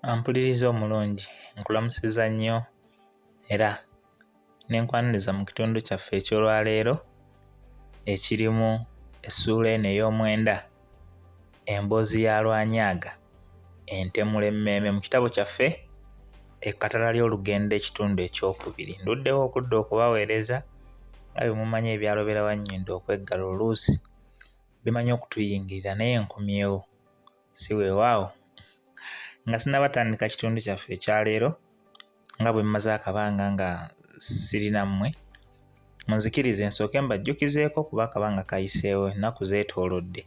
Ampuliriza omulungi nkulamusizza nnyo era ne nkwaniriza mu kitundu kyaffe eky'olwaleero ekirimu essuula eno ey'omwenda emboozi ya Lwanyaaga entemula emmeeme mu kitabo kyaffe Ekkatala ly'olugendo ekitundu ekyokubiri. Nduddewo okudda okubaweereza nga bwe mumanyi ebyalobera wannyindo okweggala oluusi bimanyi okutuyingirira naye nkomyewo si weewaawo nga sinnabatandika kitundu kyaffe ekyaleero nga bwe mmaze akabanga nga siri nammwe munzikirize nsooke mbajjukizeeko kuba akabanga kayiseewo ennaku zeetoolodde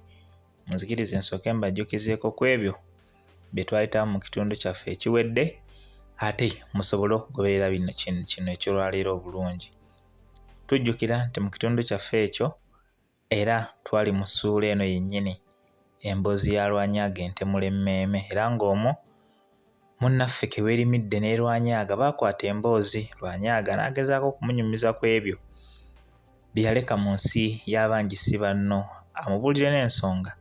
munzikirize nsooke mbajjukizeeko ku ebyo bye twayitamu mu kitundu kyaffe ekiwedde ate musobole okugoberera bino kino eky'olwaleero obulungi tujjukira nti mu kitundu kyaffe ekyo Era twali mu ssuula eno yennyini, emboozi ya Lwanyaaga entemula emmeeme era ng'omwo munnaffe Keweerimidde ne Lwanyaaga baakwata emboozi, Lwanyaaga n'agezaako okumunyumiza ku ebyo bye yaleka mu nsi y'abangi si banno amubuulire n'ensonga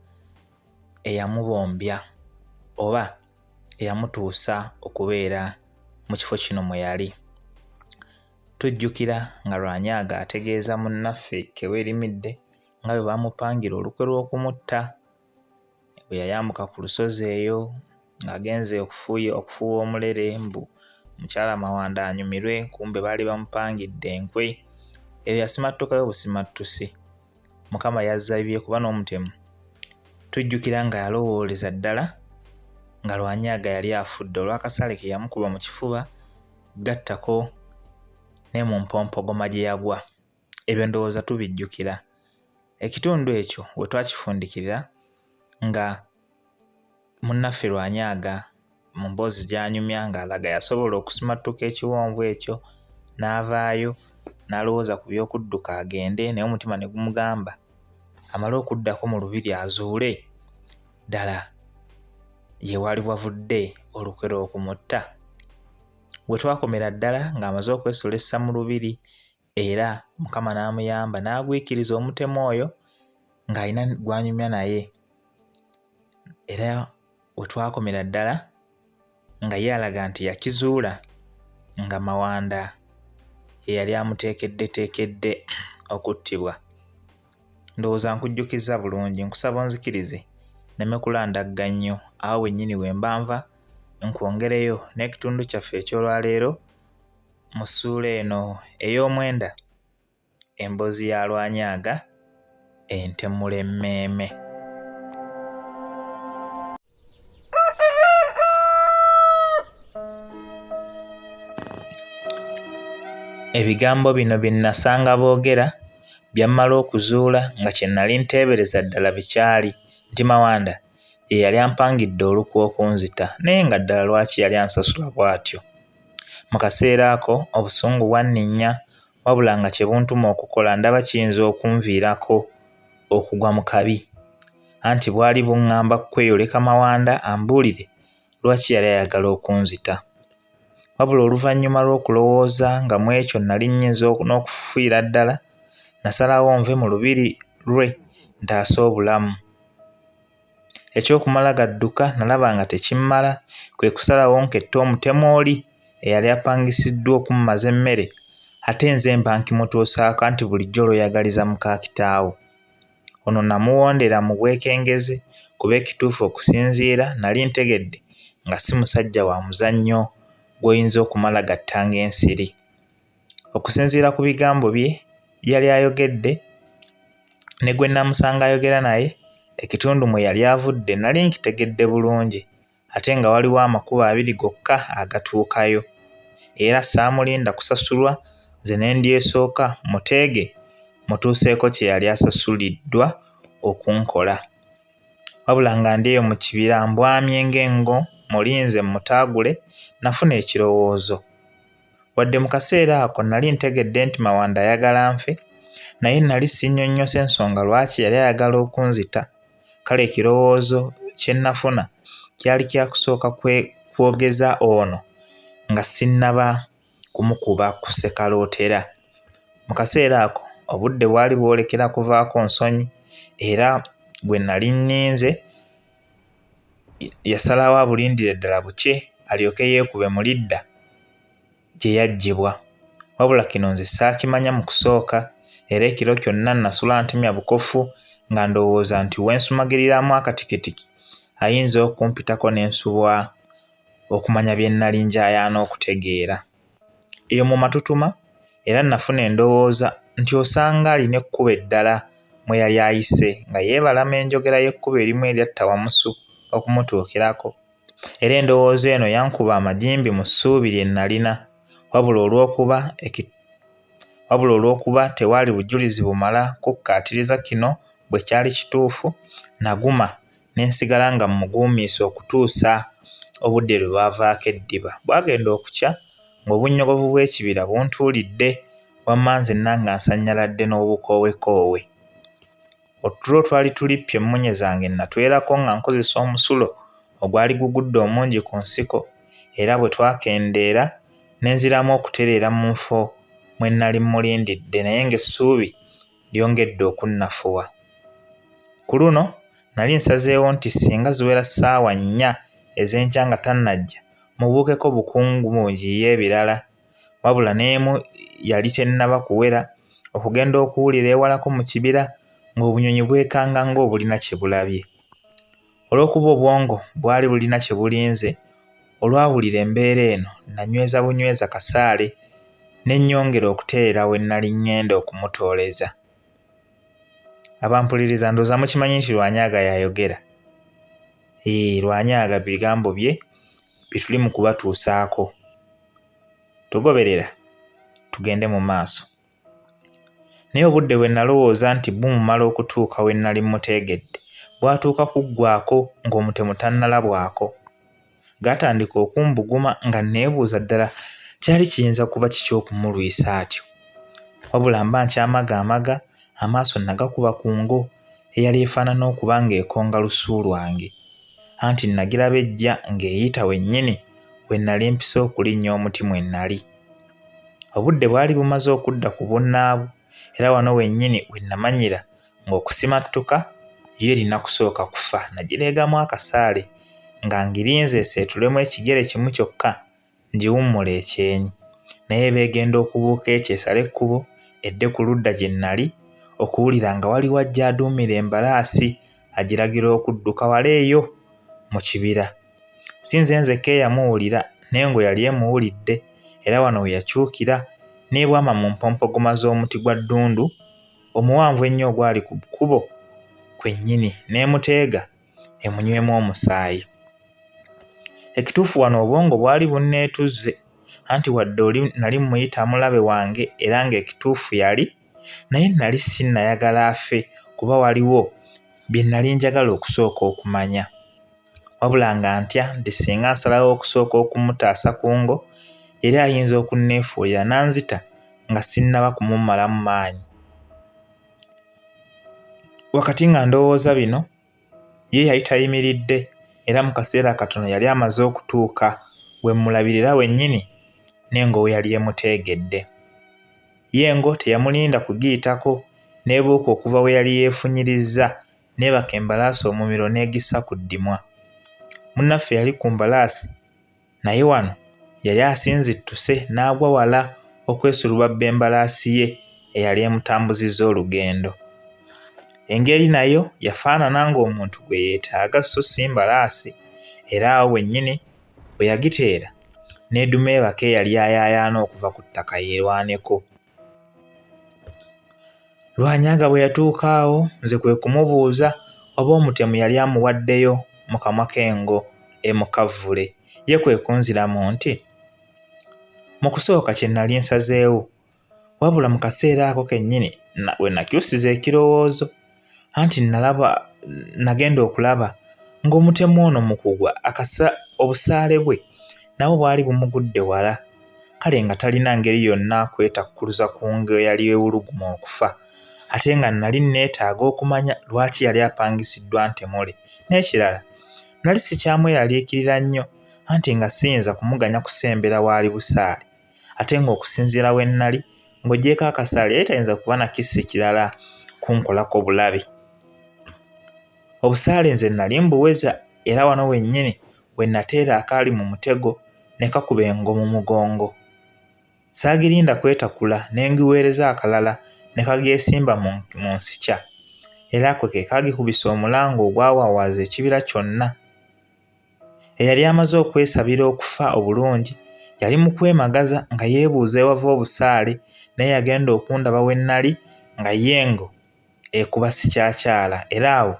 eyamubombya oba eyamutuusa okubeera mu kifo kino mwe yali. Tujjukira nga Lwanyaaga ategeeza munnaffe Keweerimidde nga bwe baamupangira olukwe lw'okumutta bwe yayambuka ku lusozi eyo ng'agenze okufuuya okufuuwa omulere mbu mukyala Mawanda anyumirwe kumbe baali bamupangidde enkwe eyo yasimattukayo busimattusi Mukama yazza bibye kuba n'omutemu tujjukira nga yalowooleza ddala nga Lwanyaaga yali afudde olw'akasale ke yamukuba mu kifuba gattako ne mu mpompogoma gye yagwa. Ebyo ndowooza tubijjukira. Ekitundu ekyo we twakifundikirira nga munnaffe Lwanyaaga mu mboozi gy'anyumya ng'alaga yasobola okusimattuka ekiwonvu ekyo n'avaayo n'alowooza ku by'okudduka agende naye omutima ne gumugamba amale okuddako mu lubiri azuule ddala ye waali wavudde olukwe lw'okumutta. We twakomera ddala ng'amaze okwesolesa mu lubiri era Mukama n'amuyamba n'agwikiriza omutemu oyo ng'alina gw'anyumya naye era we twakomera ddala nga ye alaga nti yakizuula nga Mawanda ye yali amuteekeddeteekedde okuttibwa. Ndowooza nkujjukizza bulungi, nkusaba onzikirize nneme kulandagga nnyo awo wennyini we mba nva nkwongereyo n'ekitundu kyaffe eky'olwaleero mu ssuula eno ey'omwenda emboozi ya Lwanyaaga entemula emmeeme. Ebigambo bino bye nnasanga boogera byammala okuzuula nga kye nnali nteebereza ddala bwe kyali nti Mawanda ye yali ampangidde olukwe okunzita naye nga ddala lwaki yali ansasula bw'atyo? Mu kaseera ako obusungu bwanninnya wabula nga kye buntuma okukola ndaba kiyinza okunviirako okugwa mu kabi. Anti bwali bungamba kweyoleka Mawanda ambuulire lwaki yali ayagala okunzita. Wabula oluvannyuma lw'okulowooza nga mu ekyo nnali nnyinza n'okufiira ddala, nasalawo nve mu lubiri lwe ntaase obulamu. Eky'okumala gadduka nalaba nga tekimmala, kwe kusalawo nkette omutemu oli eyali apangisiddwa okummaza emmere ate nze mba nkimutuusaako anti bulijjo olweyagaliza muka kitaawo. Ono namuwondera mu bwekengeze kuba ekituufu okusinziira nali ntegedde nga si musajja wa muzannyo gw'oyinza okumala gatta ng'ensiri. Okusinziira ku bigambo bye yali ayogedde ne gwe namusanga ayogera naye, ekitundu mwe yali avudde nali nkitegedde bulungi ate nga waliwo amakubo abiri gokka agatuukayo. Era saamulinda kusasulwa nze ne ndyesooka mmuteege mmutuuseeko kye yali asasuliddwa okunkola. Wabula nga ndi eyo mu kibira mbwamye ng'engo mmulinze mmutaagule, nafuna ekirowoozo. Wadde mu kaseera ako nnali ntegedde nti Mawanda ayagala nfe, naye nnali sinnyonnyose nsonga lwaki yali ayagala okunzita. Kale ekirowoozo kye nnafuna kyali kya kusooka kwogeza ono nga sinnaba kumukuba ku ssekalootera. Mu kaseera ako obudde bwali bwolekera kuvaako nsonyi era gwe nnali nninze yasalawo abulindire ddala bukye alyoke yeekube mu lidda gye yaggyibwa. Wabula kino nze ssaakimanya mu kusooka era ekiro kyonna nnasula ntemya bukofu nga ndowooza nti we nsumagiriramu akatikitiki ayinza okumpitako ne nsubwa okumanya bye nnali njaayaana okutegeera. Eyo mu matutuma era nnafuna endowooza nti osanga alina ekkubo eddala mwe yali ayise nga yeebalama enjogera y'ekkubo erimu eryatta Wamusu okumutuukirako. Era endowooza eno yankuba amagimbi mu ssuubi lye nnalina wabula olw'okuba wabula olw'okuba tewaali bujulizi bumala kukkaatiriza kino bwe kyali kituufu, naguma ne nsigala nga mmuguumiise okutuusa obudde lwe bwavaako eddiba. Bwagenda okukya ng'obunnyogovu bw'ekibira buntuulidde wamma nzenna nga nsannyaladde n'obukoowekoowe. Otulo otwali tulippye emmunye zange nnatwerako nga nkozesa omusulo ogwali gugudde omungi ku nsiko era bwe twakendeera ne nziramu okutereera mu nfo mwe nnali mmulindidde naye ng'essuubi lyongedde okunnafuwa. Ku luno nnali nsazeewo nti singa ziwera ssaawa nnya ez'enkya nga tannajja mmubuukeko bukungu njiiye ebirala. Wabula n'emu yali tennaba kuwera okugenda okuwulira ewalako mu kibira ng'obunyonyi bwekanga ng'obulina kye bulabye. Olw'okuba obwongo bwali bulina kye bulinze, olwawulira embeera eno nnanyweza bunyweza kasaale ne nnyongera okutereera we nnali ŋŋenda okumutooleza. Abampuliriza ndowooza mukimanyi nti Lwanyaga y'ayogera. Eeh, Lwanyaga bigambo bye bye tuli mu kubatuusaako. Tugoberera tugende mu maaso. Naye obudde bwe nnalowooza nti bumumala okutuuka we nnali mmuteegedde bwatuuka kuggwaako ng'omutemu tannalabwako. Gaatandika okumbuguma nga nneebuuza ddala kyali kiyinza kuba kiki okumulwisa atyo. Wabula mba nkyamagaamaga, amaaso nnagakuba ku ngo eyali efaanana okuba ng'ekonga lusu lwange. Anti nnagiraba ejja ng'eyita wennyini we nnali mpise okulinnya omuti mwe nnali. Obudde bwali bumaze okudda ku bunnaabwo era wano wennyini we nnamanyira ng'okusimattuka yo erina kusooka kufa. Nagireegamu akasaale nga ngirinze eseetulemu ekigere kimu kyokka ngiwummule ekyenyi. Naye eba egenda okubuuka etyo esale ekkubo edde ku ludda gye nnali, okuwulira nga waliwo ajja aduumira embalaasi agiragira okudduka wala eyo mu kibira. Si nze nzekka eyamuwulira, n'engo yali emuwulidde era wano we yakyukira n'ebwama mu mpompogoma z'omuti gwa ddundu omuwanvu ennyo ogwali ku kkubo kwennyini n'emuteega emunywemu omusaayi. Ekituufu wano obwongo bwali bunneetuzze anti wadde oli nnali mmuyita mulabe wange era ng'ekituufu yali, naye nnali sinnayagala afe kuba waliwo bye nnali njagala okusooka okumanya. Wabula nga ntya nti singa nsalawo okusooka okumutaasa ku ngo, yali ayinza okunneefuulira n'anzita nga sinnaba kumumalamu maanyi. Wakati nga ndowooza bino, ye yali tayimiridde era mu kaseera katono yali amaze okutuuka we mmulabirira wennyini n'engo we yali emuteegedde. Ye engo teyamulinda kugiyitako n'ebuuka okuva we yali yeefunyirizza n'ebaka embalaasi omumiro n'egissa ku ddimwa. Munnaffe yali ku mbalaasi naye wano yali asinzittuse n'agwa wala okwesulubabba embalaasi ye eyali emutambuzizza olugendo. Engeri nayo yafaanana ng'omuntu gwe yeetaaga sso si mbalaasi era awo wennyini we yagiteera n'eduma ebake eyali ayaayaana okuva ku ttaka yeerwaneko. Lwanyaga bwe yatuuka awo nze kwe kumubuuza oba omutemu yali amuwaddeyo mu kamwa k'engo emukavvule ye kwe kunziramu nti, Mu kusooka kye nnali nsazeewo wabula mu kaseera ako kennyini we nakyusiza ekirowoozo anti nalaba nagenda okulaba ng'omutemu ono mu kugwa akasa obusaale bwe nabwo bwali bumugudde wala kale nga talina ngeri yonna kwetakkuluza ku ngo eyali ewuluguma okufa ate nga nnali nneetaaga okumanya lwaki yali apangisiddwa ntemule. N'ekirala nnali sikyamweraliikirira nnyo anti nga siyinza kumuganya kusembera waali busaale ate ng'okusinziira we nnali ng'oggyeeko akasaale yali tayinza kuba na kissi kirala kunkolako bulabe. Obusaale nze nnali mbuweza era wano wennyini we nateera akaali mu mutego ne kakuba engo mu mugongo. Saagirinda kwetakula ne ngiweereza akalala ne kageesimba mu nsikya era ako ke kaagikubisa omulanga ogwawawaaza ekibira kyonna. Eyali amaze okwesabira okufa obulungi yali mu kwemagaza nga yeebuuza ewava obusaale naye yagenda okundaba we nnali nga ye engo ekuba sikyakyala era awo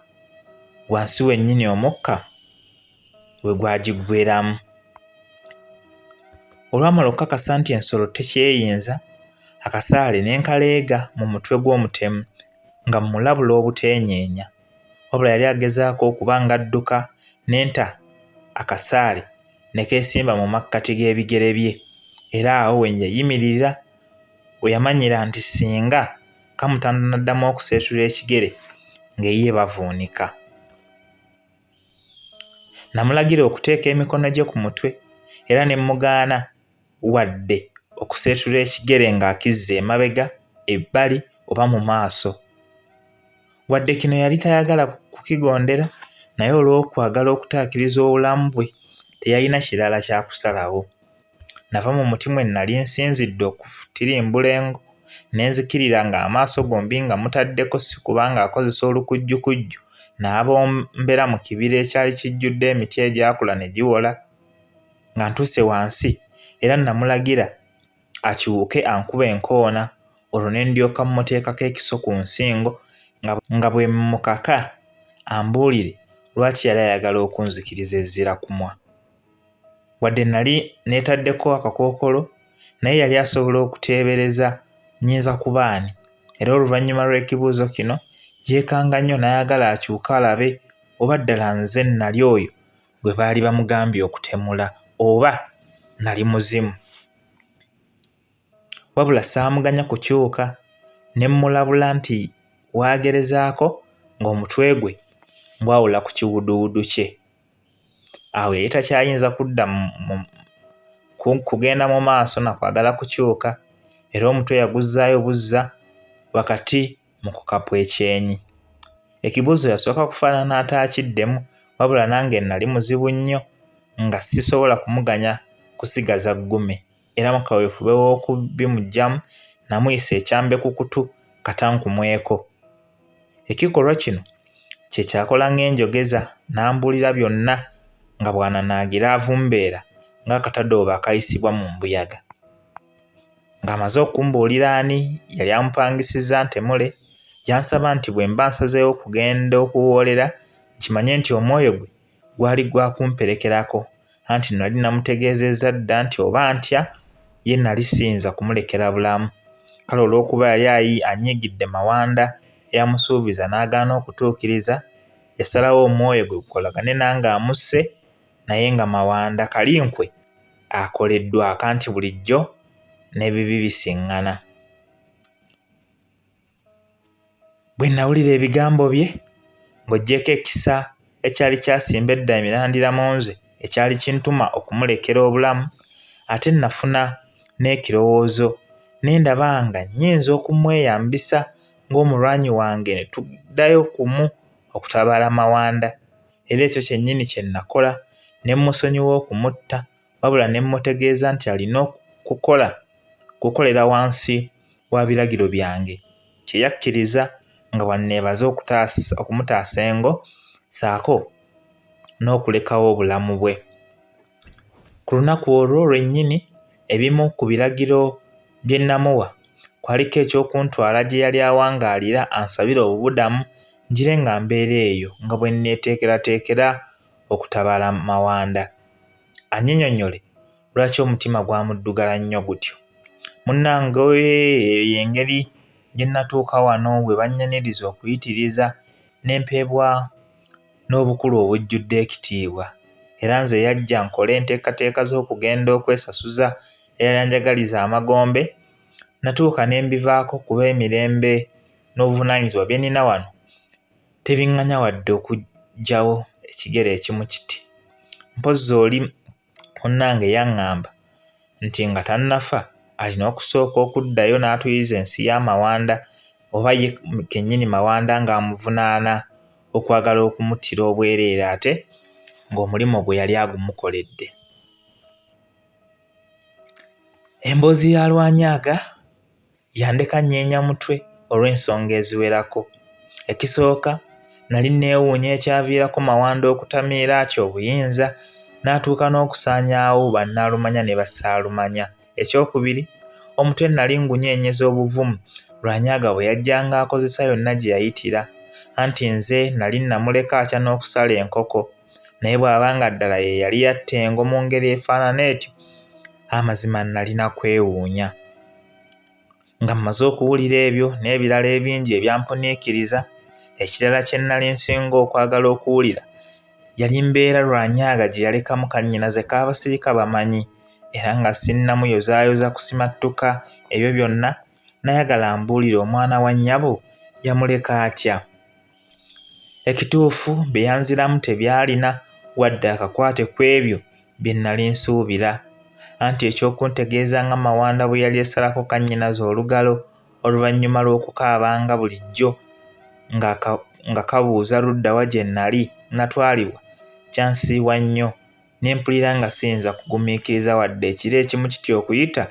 wansi wennyini omukka we gwagiggweeramu. Olwamala okukakasa nti ensolo tekyeyinza, akasaale ne nkaleega mu mutwe gw'omutemu nga mmulabula obuteenyeenya. Wabula yali agezaako okuba ng'adduka ne nta akasaale ne keesimba mu makkati g'ebigere bye era awo we yayimirira we yamanyira nti singa kamutanda n'addamu okuseetula ekigere ng'eyiye bavuunika. Namulagira okuteeka emikono gye ku mutwe era ne mmugaana wadde okuseetula ekigere ng'akizza emabega, ebbali oba mu maaso. Wadde kino yali tayagala kukigondera naye olw'okwagala okutaakiriza obulamu bwe teyalina kirala kya kusalawo. Nava mu muti mwe nnali nsinzidde okutirimbula engo ne nzikirira ng'amaaso gombi nga mutaddeko si kuba ng'akozesa olukujjukujju n'abombera mu kibira ekyali kijjudde emiti egyakula ne giwola. Nga ntuuse wansi era namulagira akyuke ankube enkoona olwo ne ndyoka mmuteekako ekiso ku nsingo nga bwe mmukaka ambuulire lwaki yali ayagala okunzikiriza ezzirakumwa. Wadde nali neetaddeko akakookolo naye yali asobola okuteebereza nnyinza kuba ani era oluvannyuma lw'ekibuuzo kino yeekanga nnyo n'ayagala akyuke alabe oba ddala nze nnali oyo gwe baali bamugambye okutemula oba nnali muzimu. Wabula saamuganya kukyuka ne mmulabula nti w'agerezaako ng'omutwe gwe ngwawula ku kiwuduwudu kye. Awo yali takyayinza kudda kugenda mu maaso na kwagala kukyuka era omutwe yaguzzaayo buzza wakati mu kukapwa ekyenyi. Ekibuuzo yasooka kufaanana ataakiddemu wabula nange nnali muzibu nnyo nga sisobola kumuganya kusigaza ggume era mu kaweefube w'okubimuggyamu namuyisa ekyambe ku kutu kata nkumweko. Ekikolwa kino kye kyakola ng'enjogeza n'ambuulira byonna nga bw'ananaagira avumbeera ng'akatadooba akayisibwa mu mbuyaga. Ng'amaze okumbuulira ani yali amupangisizza ntemule, yansaba nti bwe mba nsazeewo okugenda okuwoolera nkimanye nti omwoyo gwe gwali gwa kumperekerako anti nali namutegeezezza dda nti oba ntya ye nali siyinza kumulekera bulamu. Kale olw'okuba yali anyiigidde Mawanda eyamusuubiza n'agaana okutuukiriza, yasalawo omwoyo gwe gukolagane nange amusse naye nga Mawanda Kalinkwe akoleddwako anti bulijjo n'ebibi bisiŋŋana. Bwe nnawulira ebigambo bye, ng'oggyeko ekisa ekyali kyasimba edda emirandira mu nze ekyali kintuma okumulekera obulamu, ate nnafuna n'ekirowoozo ne ndaba nga nnyinza okumweyambisa ng'omulwanyi wange ne tuddayo kumu okutabaala Mawanda. Era ekyo kyennyini kye nnakola ne mmusonyiwa okumutta wabula ne mmutegeeza nti alina okukola kukolera wansi wa biragiro byange kye yakkiriza nga bw'anneebaza okumutaasa engo ssaako n'okulekawo obulamu bwe. Ku lunaku olwo lwennyini ebimu ku biragiro bye nnamuwa kwaliko eky'okuntwala gye yali awangaalira ansabire obubudamu ngire nga mbeera eyo nga bwe nneeteekerateekera okutabaala Mawanda. Annyinyonnyole lwaki omutima gwamuddugala nnyo gutyo. Munnange eyo y'engeri gye nnatuuka wano we bannyaniriza okuyitiriza ne mpeebwa n'obukulu obujjudde ekitiibwa. Era nze yajja nkole enteekateeka z'okugenda okwesasuza eyali anjagaliza amagombe, natuuka ne mbivaako kuba emirembe n'obuvunaanyizibwa bye nnina wano tebiŋŋanya wadde okuggyawo ekigere ekimu kiti. Mpozzi oli munnange yaŋŋamba nti nga tannafa alina okusooka okuddayo n'atuyiza ensi ya Mawanda oba ye kennyini Mawanda ng'amuvunaana okwagala okumuttira obwereere ate ng'omulimu gwe yali agumukoledde. Emboozi ya Lwanyaga yandeka nnyeenya mutwe olw'ensonga eziwerako. Ekisooka, nali nneewuunya ekyaviirako Mawanda okutamiira atyo obuyinza n'atuuka n'okusaanyaawo bannaalumanya ne bassaalumanya. Ekyokubiri, omutwe nali ngunyeenyeza obuvumu Lwanyaga bwe yajjanga akozesa yonna gye yayitira. Anti nze nali namuleka atya n'okusala enkoko, naye bw'aba nga ddala ye yali yatta engo mu ngeri efaanana etyo, amazima nalina kwewuunya. Nga mmaze okuwulira ebyo n'ebirala ebingi ebyampuniikiriza, ekirala kye nnali nsinga okwagala okuwulira yali mbeera Lwanyaga gye yalekamu kannyinaze k'Abasirika bamanyi, era nga sinnamuyozaayoza kusimattuka ebyo byonna, nayagala ambuulire omwana wa nnyabo yamuleka atya. Ekituufu bye yanziramu tebyalina wadde akakwate ku ebyo bye nnali nsuubira. Anti eky'okuntegeeza nga Mawanda bwe yali esalako kannyinaze olugalo oluvannyuma lw'okukaabanga bulijjo nga kabuuza ludda wa gye nnali natwalibwa kyansiiwa nnyo ne mpulira nga siyinza kugumiikiriza wadde ekiro ekimu kiti okuyita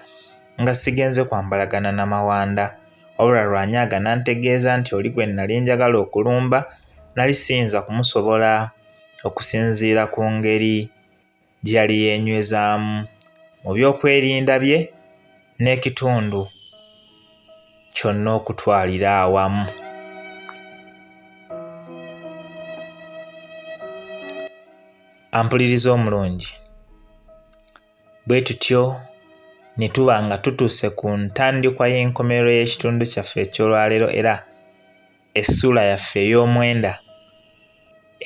nga sigenze kwambalagana na Mawanda. Wabula Lwanyaga n'antegeeza nti oli gwe nnali njagala okulumba nali siyinza kumusobola okusinziira ku ngeri gye yali yeenywezaamu mu byokwerinda bye n'ekitundu kyonna okutwalira awamu. Ampuliriza omulungi, bwe tutyo ne tuba nga tutuuse ku ntandikwa y'enkomerero y'ekitundu kyaffe eky'olwaleero era essuula yaffe ey'omwenda,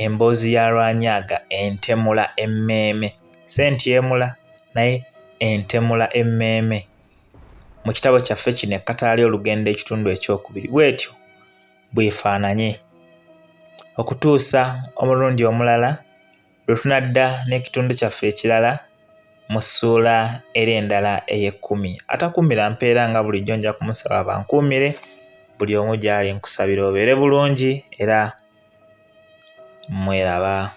emboozi ya Lwanyaga entemula emmeeme. Si entyemula naye entemula emmeeme. Mu kitabo kyaffe kino Ekkatala ly'Olugendo ekitundu ekyokubiri bw'etyo bw'efaananye. Okutuusa omulundi omulala lwe tunadda n'ekitundu kyaffe ekirala mu ssuula era endala ey'ekkumi. Atakuumira mpeera nga bulijjo nja kumusaba bankuumire buli omu gy'ali nkusabira obeere bulungi era mweraba.